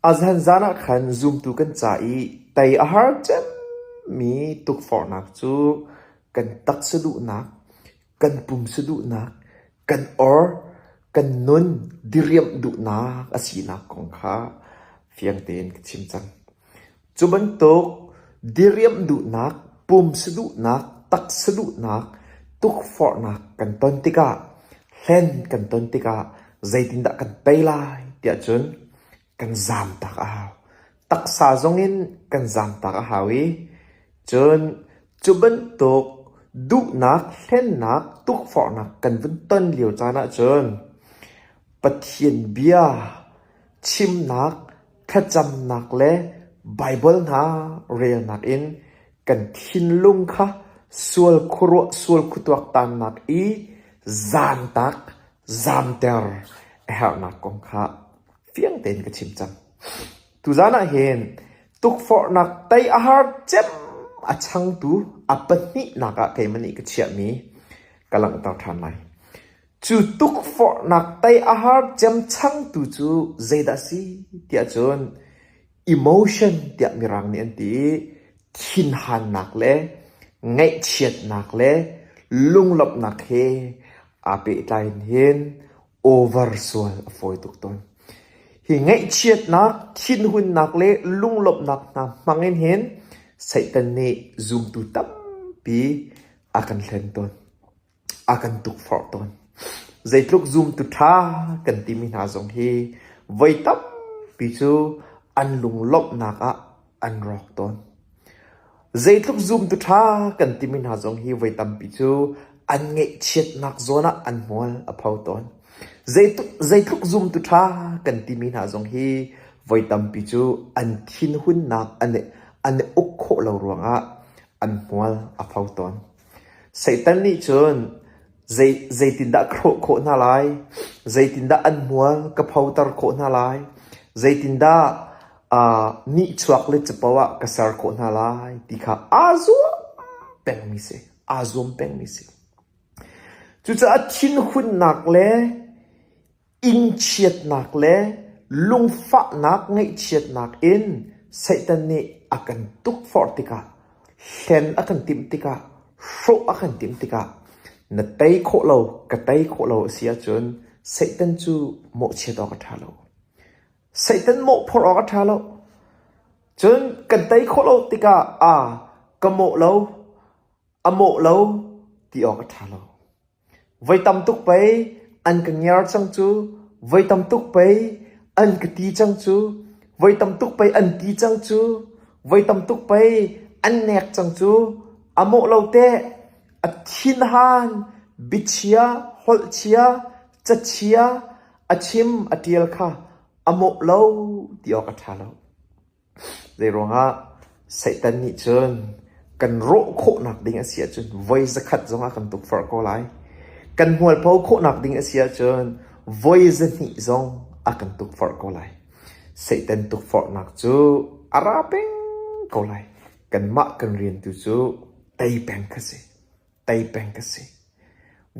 A zanzan ah khan zumtu kan ca i tei a har cemmi tukforhnak cu kan taksa duhnak, kan pumsa duhnak, kan or, kan nun diriamh duhnak a sinak kong kha fiang tein ka chim cang. Cu bantuk diriamh duhnak, pumsa duhnak, taksa duhnak, tukforhnak kan ton tikah, hlen kan ton tikah zeitindah kan tei lai tiah cun kan zaamtak a hau. Taksa zongin kan zaamtak a hau i cun cu bantuk duhnak, hlennak, tukforhnak kan vun ton lio caan ahcun Pathian bia chimnak, thlacamnak le Baibal hna relnak in kan thinlung kha sual khuaruah sual khuatuaktannak i zaantak, zaamter a herhnak kong kha fiang tein ka chim cang. Tuzaan ah hin tukforhnak tei a har cem a changtu a pahnihnak ah keimah nih ka chiahmi ka langhter ṭhan lai. Cu tukforhnak tei a har cem changtu cu zeidah a si tiah cun emotion tiah Mirang nih an ti i thinhannak le ngaihchiatnak le lunglawmhnak he aa pehtlai in hin over sual a fawi tuk tawn. Hi ngaihchiatnak, thinhunnak le lunglawmhnak hna hmang in hin Satan nih zumtu tampi a kan hlen tawn. A kan tukforh tawn. Zeitluk zumtu ṭha kan timi hna zong hi voi tampi cu an lunglawmhnak ah an rawk tawn. Zeitluk zumtu ṭha kan timi hna zong hi voi tampi cu an ngaihchiatnak zawn ah an hmual a pho tawn. Zeitluk zumtu ṭha kan timi hna zong hi voi tampi cu an thinhunnak an i, an i uk khawh lo ruangah an hmual a pho tawn. Satan nih cun zei, zeitindah ka hrawh khawh hna lai? Zeitindah an hmual ka photer khawh hna lai? Zeitindah uh, nihchuak le capo ah ka ser khawh hna lai ti kha aa zuam pengmi si. Aa zuam pengmi si. Cucaah thinhunnak le Innchiatnak le lungfahnak ngaihchiatnak in Satan nih a kan tukforh tikah, hlen a kan timh tikah, hrawh a kan timh tikah na tei khawh lo, ka tei khawh lo a si ahcun Satan cu mawhchiat awk a ṭha lo. Satan mawhphorh awk a ṭha lo. Cun kan tei khawh lo tikah aa ka mawh lo, a mawh lo ti awk a ṭha lo. Voi tam tuk pei an ka ngiar cang cu, voi tam tuk pei an ka ti cang cu, voi tam tuk pei an ti cang cu, voi tam tuk pei an nek cang cu, a mawh lo teh, a thinhan, biachia, holhchia, cachia, a chim a ṭial kha a mawh lo ti awk a ṭha lo. Zeiruangah Satan nih cun kan rawh khawhnak ding a si ahcun voi zakhat zong a kan tukforh ko lai. Kan hmualpho khawhnak ding a si ahcun voi zahnih zong a kan tukforh ko lai. Satan tukforhnak cu a ra peng ko lai. Kanmah kan rian tu cu tei peng kha si. Tei peng ka si.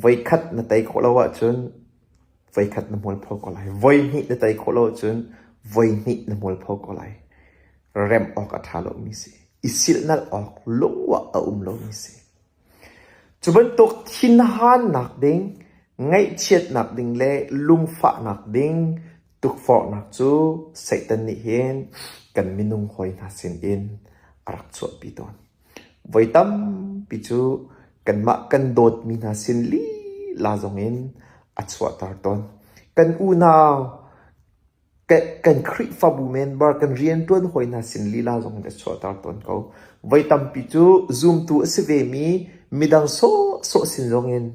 Voikhat na tei khawh lo ahcun voikhat na hmualpho ko lai. Voihnih na tei khawh lo ahcun voihnih na hmualpho ko lai. Remh awk a ṭha lomi si. I silhnalh awk lungwah a um lomi si. Cu bantuk thinhannak ding, ngaihchiatnak ding le lungfahnak ding tukforhnak cu Satan nih hin kan minung hawi hna sinin a rak chuahpi tawn. Voi tampi cu kanmah kan dawtmi hna sin lila zongin a chuahter tawn. Kan unau, kan Khrihfabu member, kan rianṭuan hawi hna sin lila zongin a chuahter tawn ko. Voi tampi cu zumtu a si vemi midang sawhsawh sin zongin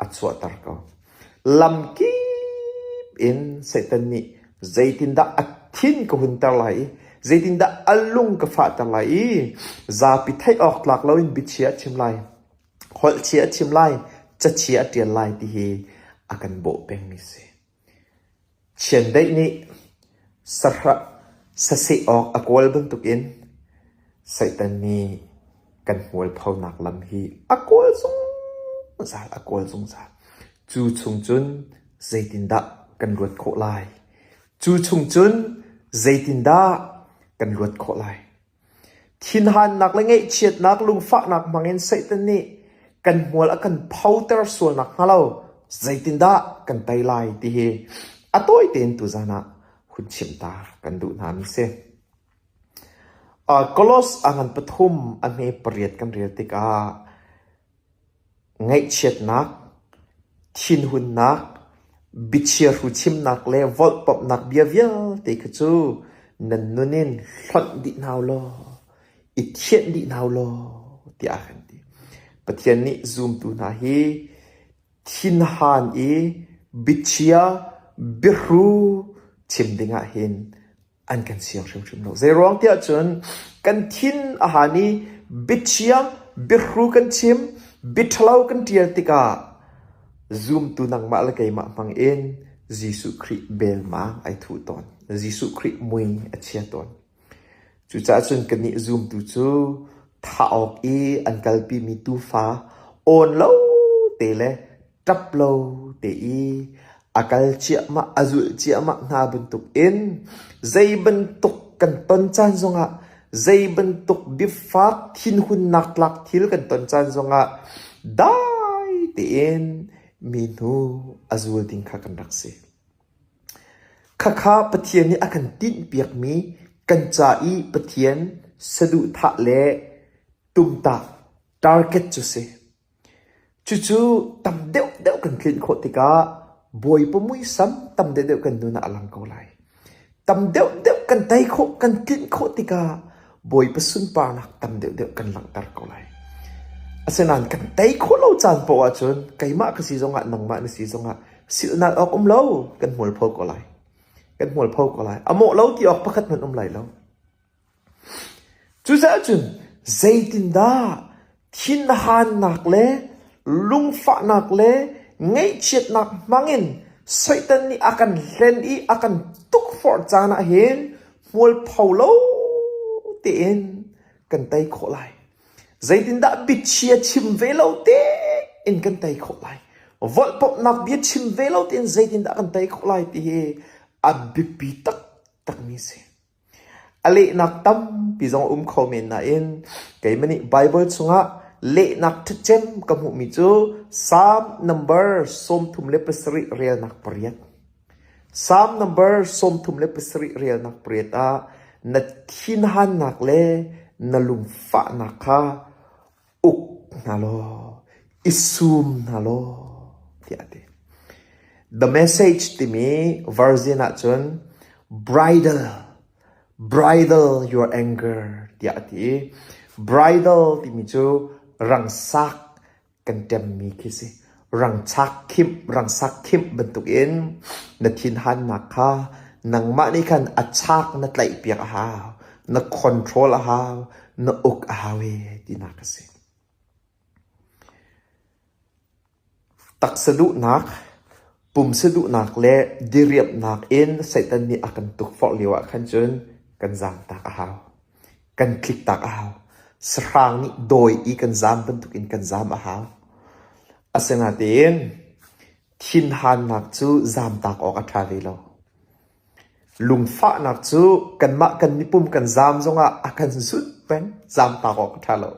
a chuahter ko. Lamkip in Satan nih zeitindah a thin ka hunter lai i zeitindah a lung ka fahter lai i zapi theih awk tlak loin biachia a chim lai, holhchia a chim lai, cachia a ṭial lai ti hi a kan bawh pengmi a si. Chiandeih nih saseh awk a kawl bantukin Satan nih kan hmualphonak lam hi a kawl zungzal, a kawl zungzal. Cu chung cun zeitindah kan luat khawh lai? Cu chung cun Zeitindah kan luat khawh lai? Thinhannak le ngaihchiatnak lungfahnak hmangin Satan nih kan hmual a kan photer sual nakhnga lo zeitindah kan tei lai ti hi a tawi tein tuzan ah hun chimh ta kan duh hna mi si. Kolos a ngan pathum a hme pariat kan rel tikah Ngaihchiatnak, thinhunnak, biachiahru chimnak le volhpamhnak bia vialte kha cu nan nun in hlonh dih hna u law i thianh dih hna u law tiah a kan ti. Pathian nih zumtu hna hi thinhan i biachia, biahru chim dingah hin an kan siang hrimhrim lo. Zeiruang tiah cun kan thin a han i biachia, biahru kan chim, biaṭhalo kan ṭial tikah zumtu nangmah le keimah hmang in Jesuh Khrih belmang ai thuh tawn. Jesuh Khrih mui a chia tawn. Cucaah cun kannih zumtu cu thah awk i an kalpimi tuufa awn lo te le ṭap lo te i a kal ciahmah a zulh ciahmah hna bantukin zei bantuk kan ton caan zongah zei bantuk biafak thinhunnak tlak thil kan ton caan zongah dai tein mi hnu a zul ding kha kan rak si. Khakha Pathian nih a kan tinhpiakmi kan ca i Pathian saduhthah le tumtah target cu si. Cucu tam deuhdeuh kan tlinh khawh tikah Bawipa muisam tam deuhdeuh kan nun ah a lang ko lai. Tam deuhdeuh kan tei khawh, kan tlinh khawh tikah Bawipa sunparnak tam deuhdeuh kan langhter ko lai. Asinain kan tei khawh lo caan paoh ahcun keimah ka si zongah nangmah na si zongah silhnak awk um lo kan hmualpho ko lai. Kan hmualpho ko lai. A mawh lo ti awk pakhat hmanh um lai lo. Cucaah cun zeitindah thinhannak le lungfahnak le ngaihchiatnak hmangin Satan nih a kan hlen i a kan tukforh caan ah hin hmualpho lo tein kan tei khawh lai. Zeitindah biachia chim ve lo tein kan tei khawh lai. Volhpomhnak bia chim ve lo tein zeitindah kan tei khawh lai ti hi a biapi taktakmi a si. A lehnak tampi zong a um kho men nain keimah nih Baibal chungah lehnak ṭhacem ka hmuhmi cu Salm number 37 relnak pariat. Salm number 37 relnak pariat ah na thinhannak le na lungfahnak kha uk hna law i sum hna law tiah a ti. The Message timi version ahcun bridle, bridle your anger tiah a ti i bridle timi cu rangsak kan ṭemmi khi si. Rangchak khimh, rangsak khimh bantukin na thinhannak kha nangmah nih khan a chak na tlaihpiak a hau, na control a hau, na uk a hau e tinak a si. Taksa duhnak, pumsa duhnak le diriamhnak in Satan nih a kan tukforh lio ah khan cun kan zaamtak a hau. Kan tliktak a hau. Sahrang nih dawi i kan zaam bantukin kan zaam a hau. Asinain thinhannak cu zaamtak awk a ṭha ve lo. Lungfahnak cu kanmah kan mipum kan zaam zongah a kan zut peng. Zaamtak awk a ṭha lo.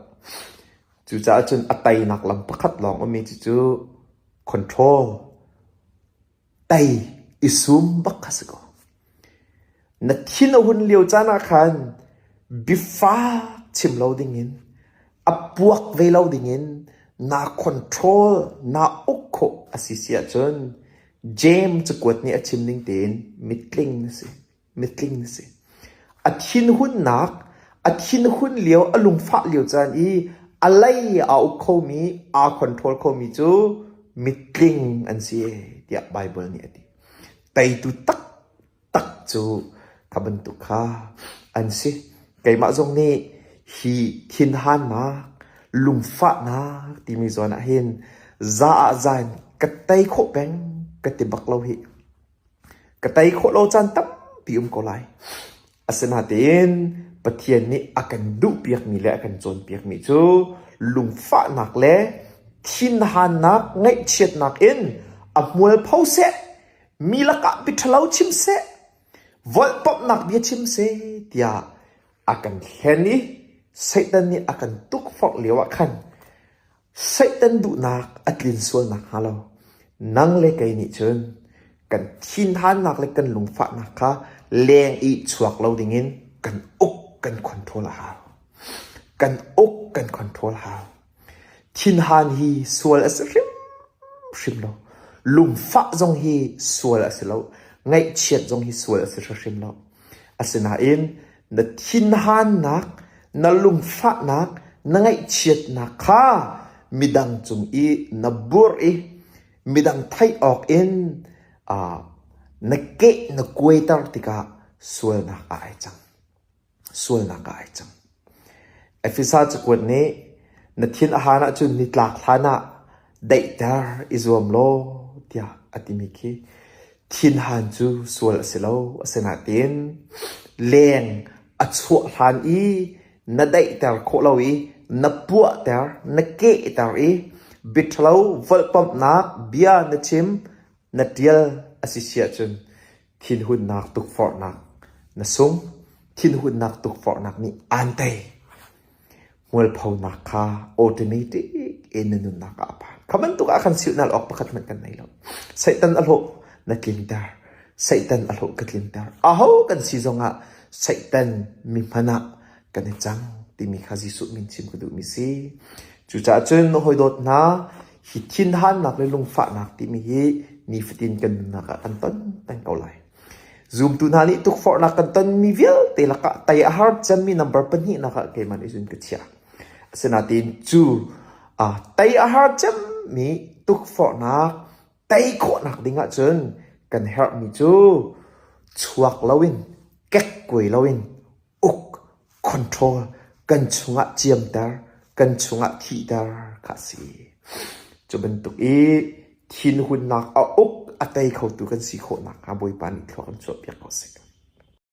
Cucaah cun a teinak lam pakhat lawng ummi cucu control, tei, i sum bak kha si ko. Na thin a hun lio caan ah khan biafak chim lo dingin, a puak ve lo dingin naa control, naa uk khawh a si si ahcun James cakuat nih a chim ning tein mitling na si. Mitling na si. A thinhunnak, a thinhun lio, a lungfah lio caan i a lei aa uk khomi, aa control khomi cu mitling an si tiah Baibal nih a ti. Teitu taktak cu kha bantuk kha an si. Keimah zong nih hi thinhannak, lungfahnak timi zawn ah hin za ah za in ka tei khawh peng ka ti bak lo hih. Ka tei khawh lo caan tampi um ko lai. Asinain Pathian nih a kan duhpiakmi le a kan cawnpiakmi cu lungfahnak le thinhannak, ngaihchiatnak in a hmualpho seh, mi lakah biaṭhalo chim seh. Volhpamhnak bia chim seh tiah a kan hlen i Satan nih a kan tukforh lioah khan Satan duhnak a tlin sual nakhnga lo nang le kei nih cun kan thinhannak le kan lungfahnak kha leng i chuak lo dingin kan uk kan control a hau. Kan uk kan control a hau. Thinhan hi sual a si hrimhrim lo. Lungfah zong hi sual a si lo. Ngaihchiat zong hi sual a si hrimhrim lo. Asinain na thinhannak, na lungfahnak, na ngaihchiatnak kha midang cung i na burh i midang theih awk in uh, na keh na kuaiter tikah sualnak ah ai cang. Sualnak ah ai cang. Efesa cakuat nih na thin a han ahcun nitlak hlan ah daihter i zuam law tiah a timi khi thinhan cu sual a si lo. Asinain leng a chuah hlan i na daihter khawh lo i na puahter, na kehter i biaṭhalo volhpamhnak bia na chim, na ṭial a si si ahcun thinhunnak tukforhnak na sung, thinhunnak tukforhnak nih aan tei. Hmualphonak kha automatic in na nunnak ah a phan. Kha bantuk ah khan silhnal awk pakhat hmanh kan nei lo. Satan a hlawh na tlinter. Satan a hlawh ka tlinter. Aho kan si zongah Satan mi hman ah kan i cang timi kha Jesuh min chim ka duhmi si. Cucaah cun hawidawt hna, hi thinhannak le lungfahnak timi hi nifatin kan nunnak ah kan ton peng ko lai. Zumtu hna nih tukforhnak kan tonmi vialte lakah tei a har cemmi number pahnihnak ah keimah nih cun ka chiah. Asinain cu tei a har cemmi tukforhnak tei khawhnak ding ahcun kan herhmi cu chuak loin kekkuai loin uk control kan chungah ciamter kan chungah thihter kha a si. Cu bantuk i thinhunnak a uk a tei khotu kan si khawh nakhnga Bawipa nih thlua kan chuahpiak ko seh.